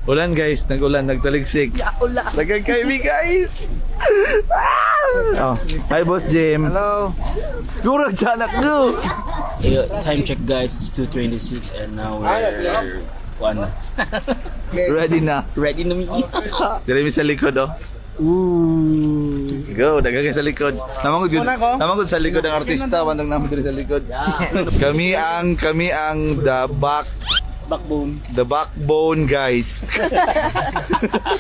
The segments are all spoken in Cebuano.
Ulan guys, nag-ulan, nagtaligsik. Ya, ula. Dagan kay mi guys. Oh. Hi, Boss Jim. Hello. Guro tiyanak no. Yo, time check guys, it's 2:26 and now we're one. Ready na. Ready na mi. Dire mi sa likod oh. Ooh. Let's go. Dagan kay sa likod. Namangod yun. Namangod sa likod ang artista, wandang naman dire sa likod. Kami ang the back Backbone. The backbone, guys.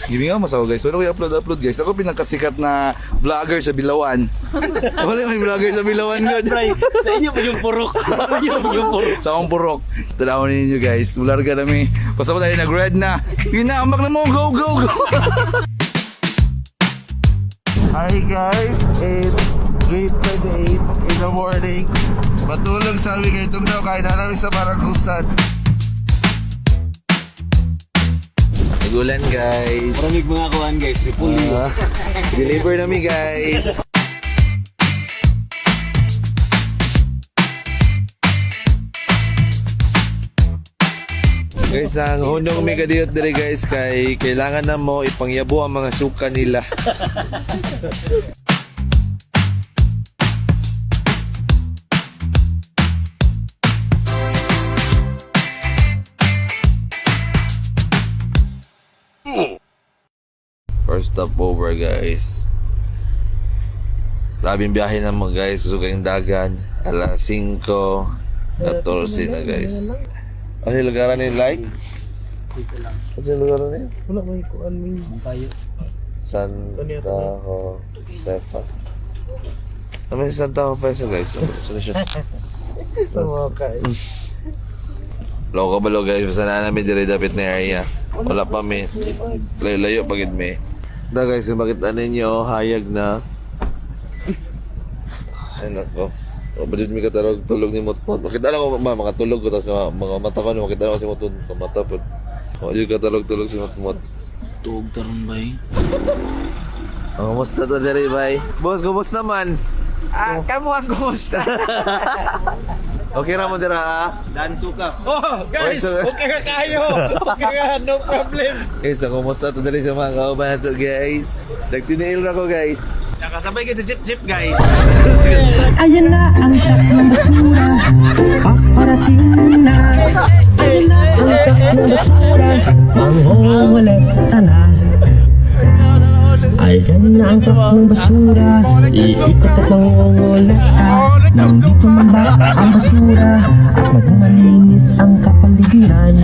Gimingaw mas ako, guys. Wala ko upload upload, guys. Ako pinakasikat na vlogger sa Bilawan. Wala may vlogger sa Bilawan, god. Try. Sa inyo pa yung purok. Sa inyo pa yung purok. Sa akong purok. Tanawin ninyo, guys. Mularga nami. Basta pa tayo nag-red na. Yun na, ambak na mo. Go, go, go. Hi, guys. It's 8:28 in the morning. Matulog sabi kay Tugnaw. Kaya na namin sa Baragusan. Nagulan, guys. Maraming mga kuan guys, repulyo. Ah, deliver na mi, guys. Guys, ang hunong mi kadiyot dire guys kay kailangan na mo ipangyabo ang mga suka nila. First stop over, guys. Grabing biyahe naman guys. Susugay yung dagan. Alas 5:14 na guys. Ano yung lugaran ni like? Ano yung lugaran niya? Wala may kuan may Tayo. Santa Josefa. Ano yung Santa Josefa guys? Ano saan siya? Tama ka. Loko ba lo guys? Basta na namin dire dapit na area. Wala pa mi. Layo-layo pagid mi. Da guys, kung bakit ano ninyo, hayag na. Ay nako. O ba mi katarog tulog ni Motmot? Makita lang ko ma, makatulog ko tapos mga mata ko no, makita lang ko si Motmot sa mata po. O yung katarog tulog si Motmot. Tuog taron bay. Oh, kumusta to dere bay? Boss, kumusta man? Ah, kamo ang kumusta? Okay ra mo dira ah. Danso ka. Oh, guys, Oy, okay ka kayo. Okay ka, no problem. Guys, kumusta to dere sa mga kauban na to guys? Nagtiniil ra ko guys. Nakasabay kayo sa jeep jeep, guys. Ayan na ang truck ng basura, paparating na. Ayan na ang truck ng basura, mangongolekta na. Ayan na ang truck ng basura, iikot at mangongolekta. Nang di tumba ang basura, at maging malinis ang kapaligiran.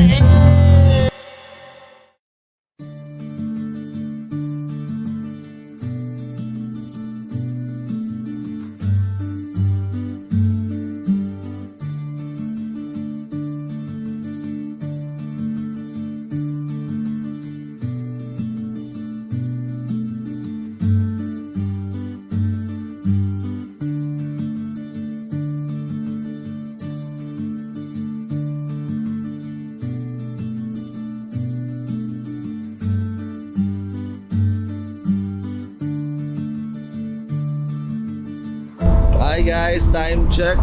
Hi guys, time check.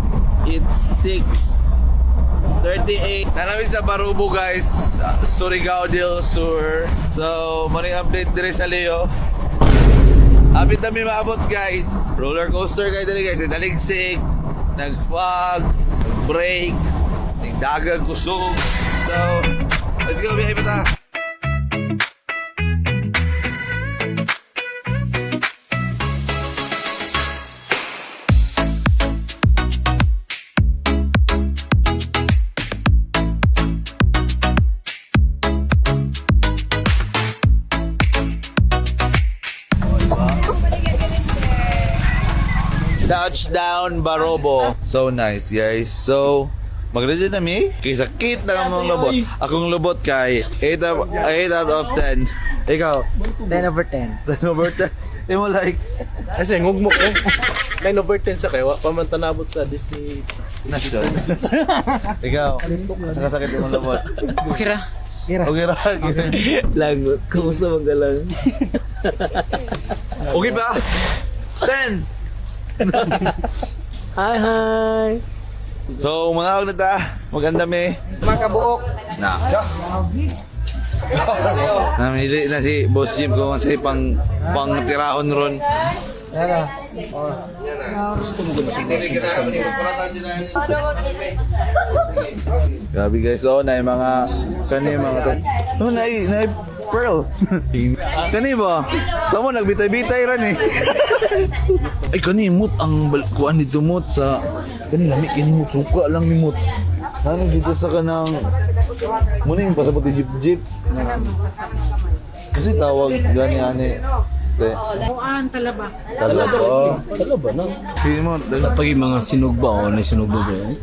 It's 6:38. Nanami sa Barubo guys, Surigao del Sur. So, maning update dire sa Leo. Abit na mi maabot guys. Roller coaster kayo dali guys. Naligsik, nag-fogs, nag-break, nagdagang kusog. So, let's go, biyahe pa ta. Touchdown Barobo. So nice, guys. So, magready na mi. Kay sakit na among lobot. Akong lobot kay 8 out of 10. Ikaw, 10 over 10. 10 over 10. Imo like Kasi ngugmok eh. 9 over 10 sa kaya, wa pa man tanabot sa Disney. Nation. Ikaw, sakasakit imong lobot. Okay ra. Okay ra. Okay. Lang, kumusta man ka lang? Okay ba? 10. Hi, hi. So, mga na ta. Maganda mi. Mga kabuok. Na. Ka. Namili na si Boss Jim kung sa pang pang tirahon ron. Grabe guys, oh, na yung mga kani mga oh, na na pearl. Kani ba? Sa mo nagbitay-bitay ran eh. Ay kani mut ang kuan dito mut sa kani lami kini mut suka lang ni mut. Nani dito sa kanang muna yung pasabot ni jeep jeep. Kasi tawag gani ani. Te. Kuan talaba. Talaba. Talaba na. Sige mo. Pag yung mga sinugba, oh, na sinugba bro.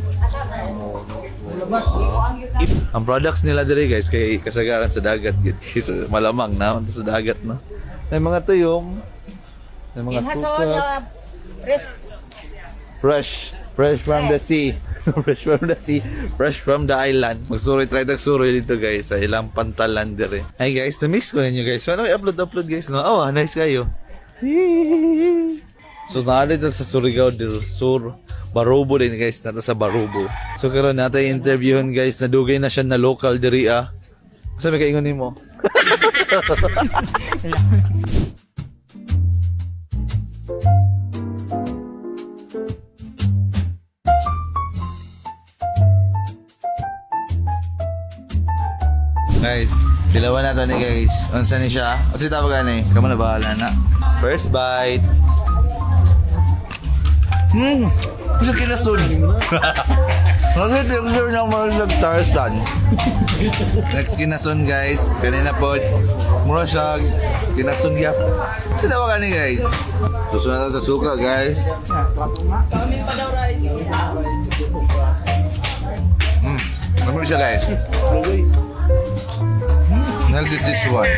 Ang products nila dire guys kay kasagaran sa dagat gid kaysa malamang na sa dagat no. May mga tuyong, may mga sukat. Fresh. Fresh, fresh from the sea. Fresh from the sea, fresh from the island. Magsuroy, try tag suroy dito guys sa ilang pantalan dire. Hi guys, na-mix ko ninyo guys. So, ano upload upload guys no? Oh, nice kayo. So naa dito sa Surigao del Sur, Barobo din guys, nata sa Barobo. So karon natay interviewon guys, nadugay na siya na local diri ah. Sa may kaingon nimo? Guys, dilawan na to ni guys. Unsa ni siya? Unsa tawag ani? Kamo na bahala na. First bite. Siya kinasun. Kasi texture ng mga Tarzan. Next kinasun guys. Kanina po. Mura siya. Kinasun gyap. Sa tawag ani guys? Susunod na sa suka guys. Ano siya guys? Next is this one.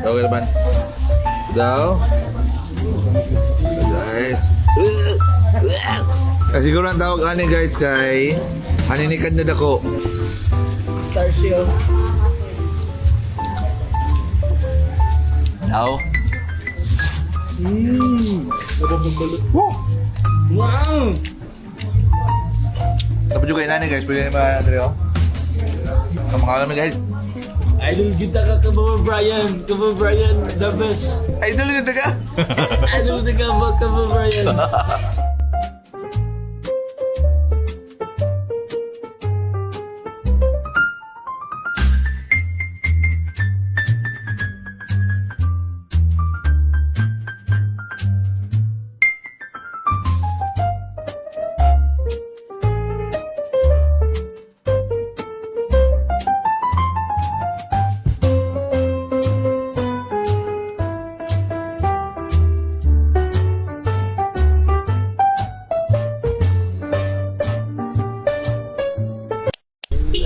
Okay naman. Daw. Guys. Siguro ang tawag ani guys kay Haninikad na dako. Star Shield. Daw. Wow! Tapos juga inani guys, pwede naman natin oh. Kamukha namin guys. Idol kita ka Kababa Brian! Kababa Brian, the best! Idol dito ka. Idol ka ba Kababa Brian?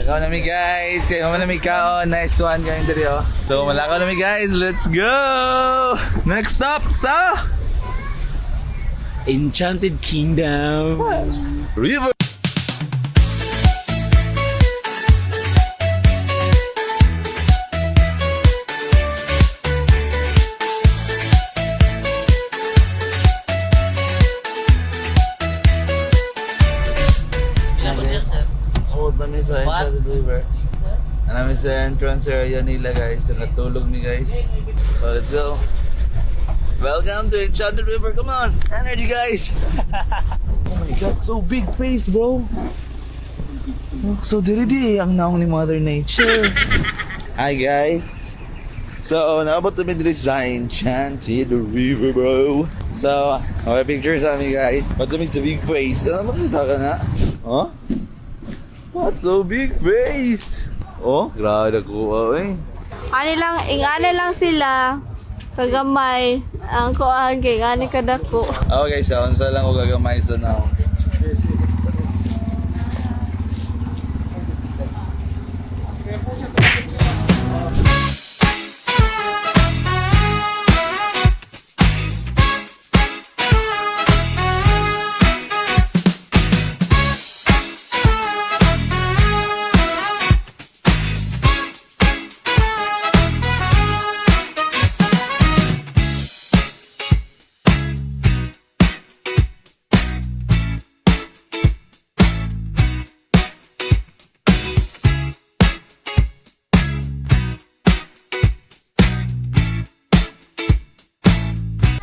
Lakaw na mi guys. Kaya man na mi kaon. Nice one kayo diri oh. So malakaw na mi guys. Let's go. Next stop sa Enchanted Kingdom! River. Hold na mi sa Enchanted River. Namin sa entrance area nila guys. Natulog mi guys. So let's go. Welcome to Enchanted River. Come on. Energy guys. Oh my God, so big face bro. So diri di ang naong ni Mother Nature. Hi guys. So, naabot kami diri sa Enchanted River, bro. So, okay, picture sa amin, guys. Ba't kami sa big face? Ano ba ka na? Huh? What's so big face? Oh, grabe nakuha eh. Ani lang, ingani lang sila. Kagamay. Ang kuan kay ingani kadako. Okay, so unsa lang ko gagamay sa now.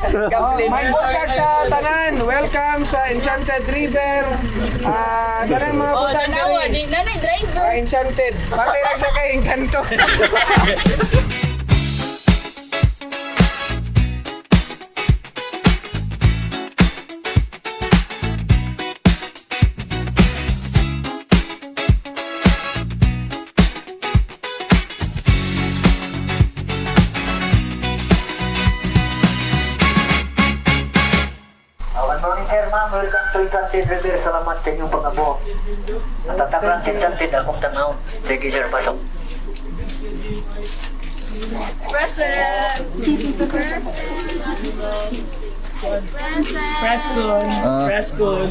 May buntag sa tanan. Welcome sa Enchanted River. Ah, tanang mga butang diri. Nanay driver. Ah, Enchanted. Patay lang sa kay Encanto. Good morning, sir, ma'am. Welcome to Enchanted River. Salamat sa inyong pag-abo. Matatak lang sa Enchanted akong tanaw. Sige, sir, pasok. Present. Press con. Press con.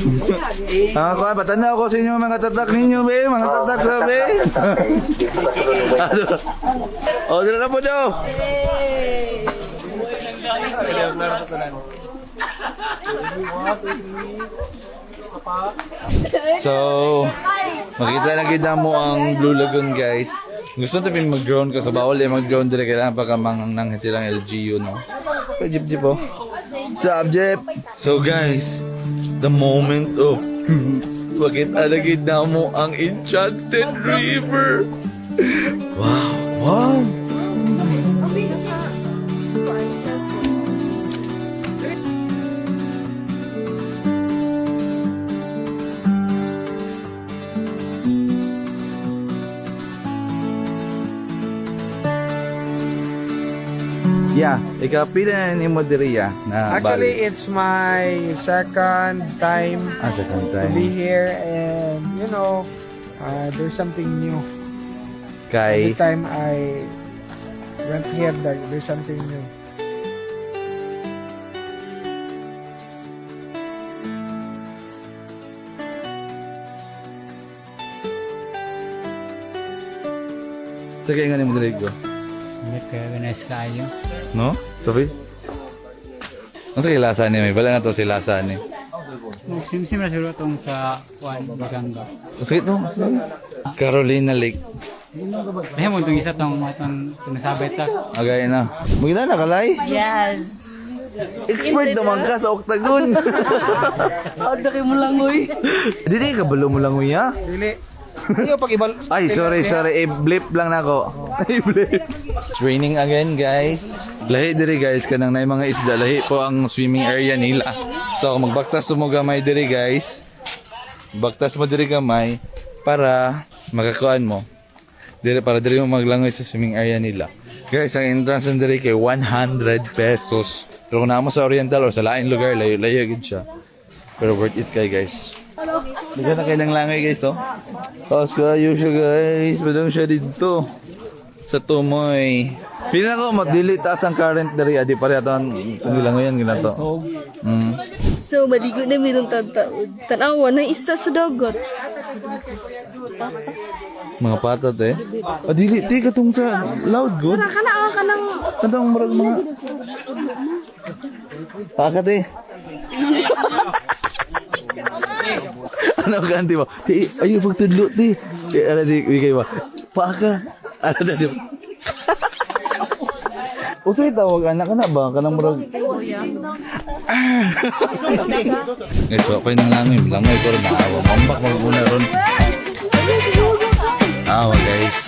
Ah, kuan patanaw ko sa inyo mga tatak ninyo be, mga tatak sa be. Oh, dira na po daw. So, makita na kita mo ang Blue Lagoon, guys. Gusto natin mag-drone ka sa bawal eh, mag-drone dire kailangan pa ka mangang silang LGU, no? Kay Jeep Jeep, oh. Sup, Jeep? So, guys, the moment of truth. Makita na kita mo ang Enchanted River. Wow! Wow! Yeah, ikaw pila na nimo diri ya na Actually, it's my second time ah, second to time. be here and there's something new. Kay Every time I went here, there's something new. Sige nga nimo diri go. Nice kayo. No? Sophie? Ano sa lasa ni? May bala na to si lasa ni. Simsim na siguro tong sa Juan Baganga. Sige to. Carolina Lake. Lahi mo itong isa tong atong pinasabay ta. Agay na. Maganda na kalay. Yes. Expert naman ka sa octagon. Order kayo mo lang, uy. Dili ka balo mo lang uya. Dili. Ayaw pag ibal. Ay, sorry, sorry. I-blip lang nako. I-blip. It's raining again, guys. Lahi diri guys, kanang na mga isda. Lahi po ang swimming area nila. So, magbaktas mo gamay diri guys. Baktas mo diri gamay para makakuan mo. Diri para diri mo maglangoy sa swimming area nila. Guys, ang entrance ng diri kay 100 pesos. Pero kung naa mo sa Oriental or sa lain lugar, layo-layo gid siya. Pero worth it kay guys. Bigyan na kayo ng langoy guys, oh. Taas kayo siya guys. Padung siya dito. Sa Tumoy. Feeling ako, madili taas ang current diri. Adi pare ato ang nilangoyan ginato. Mm. So, maligo na mirong tagtaod. Tanawa, na isda sa dagat. Mga patat eh. Adili, ti katong sa loud good. Kana ako ka ng. Katong murag mga Pakat eh. Ano ka anti mo? Ti, ayo pagtudlo ti. Ti, ano di bigay mo? Paaka. Ano sa di? Usay tawag anak ka na ba? Kanang murag. Guys, wa pa yung langoy. Langoy ko rin naawa. Mambak maguna ron. Awa guys.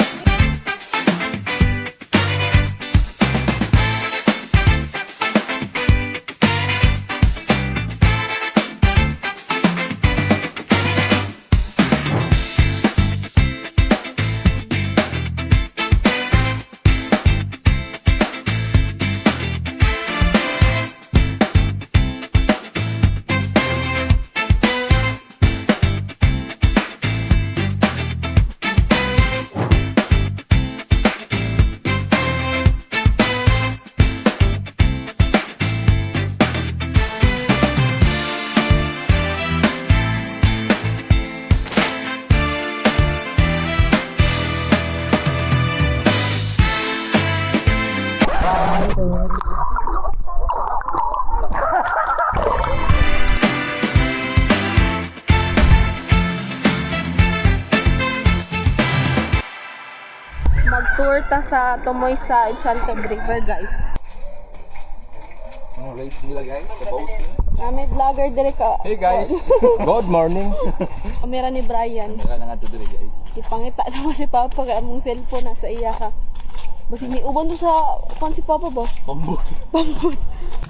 Mag-tour ta sa Tumoy sa Enchanted River, guys. Ang rates nila, guys, sa boating. May vlogger dire ka. Hey guys, good morning. Kamera ni Brian. Saka na nga to dire, guys. Ipangita naman si Papa kay among cellphone nasa iya ka. Basig ni uban to sa kuan si Papa ba? Pambut. Pambut.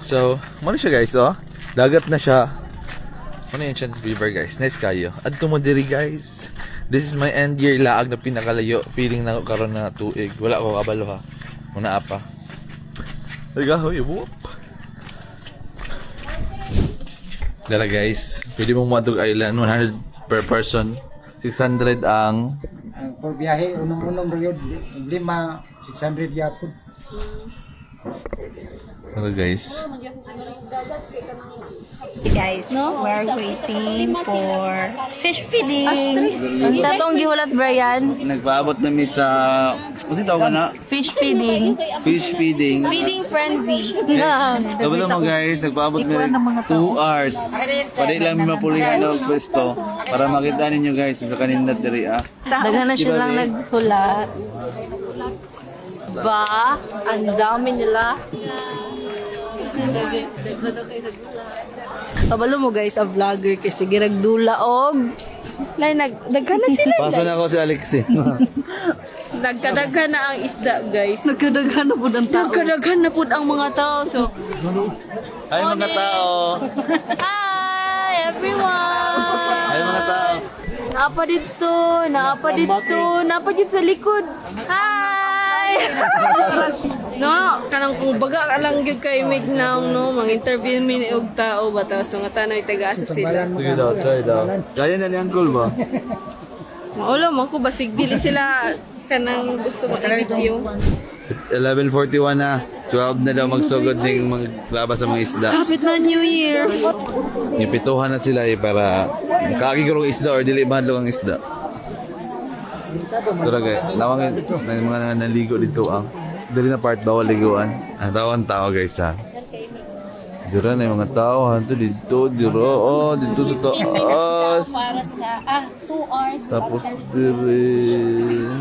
So, mano siya, guys, oh. Dagat na siya. Ano yung Enchanted River, guys? Nice kayo. Adto mo diri, guys. This is my end year laag na pinakalayo. Feeling na ko karon na tuig. Wala ko kabalo ha. Muna apa. Ay hoy, whoop. Dara guys, pwede mong Matug Island 100 per person. 600 ang Por biyahe, unong-unong ryod, lima, 600 yapon. Ano, guys? Guys, we're waiting for fish feeding. Ang tatong gihulat, Brian, Nagpaabot na mi sa ano tawag na? Fish feeding. Fish feeding. Feeding frenzy. Kabalo mo, guys, nagpaabot mi 2 hours. Pwede lang mi mapulihan og pwesto para makita ninyo, guys, sa kanindot diri ah. Daghan na siya Diba, lang Be? naghulat. Ba, ang dami nila. Kabalo mo guys, a vlogger kasi giragdula og Nay, nagdaghan na sila. Paso na ako si Alex eh. Nagkadaghan na ang isda, guys. Nagkadaghan na pud ang tao. Nagkadaghan na pud ang mga tao. So, Hi, mga tao. Hi everyone! Hi, mga tao. Naapa dito, naapa dito, naapa dito sa likod. Hi! No, kanang kung baga ka lang gyud kay Mignaw no, mang-interview mi ni og tao ba tapos nga tanay taga-asa sila. Sige daw, try daw. Kaya na ni Uncle ba? Maulo man ko basig dili sila kanang gusto mo i-video. 11:41 na. 12 na daw magsugod ning maglabas sa mga isda. Kapit na New Year. Ngipituhan na sila eh para makaagi karong isda or dili mahadlok ang isda. Tara guys, lawangin na yung mga naligo dito ang dali na part bawal liguan. Ang tao ang tao, guys, ha. Dira na yung mga tao hanto dito, diro, oh, dito sa taas. Para sa, 2 hours. Tapos dire.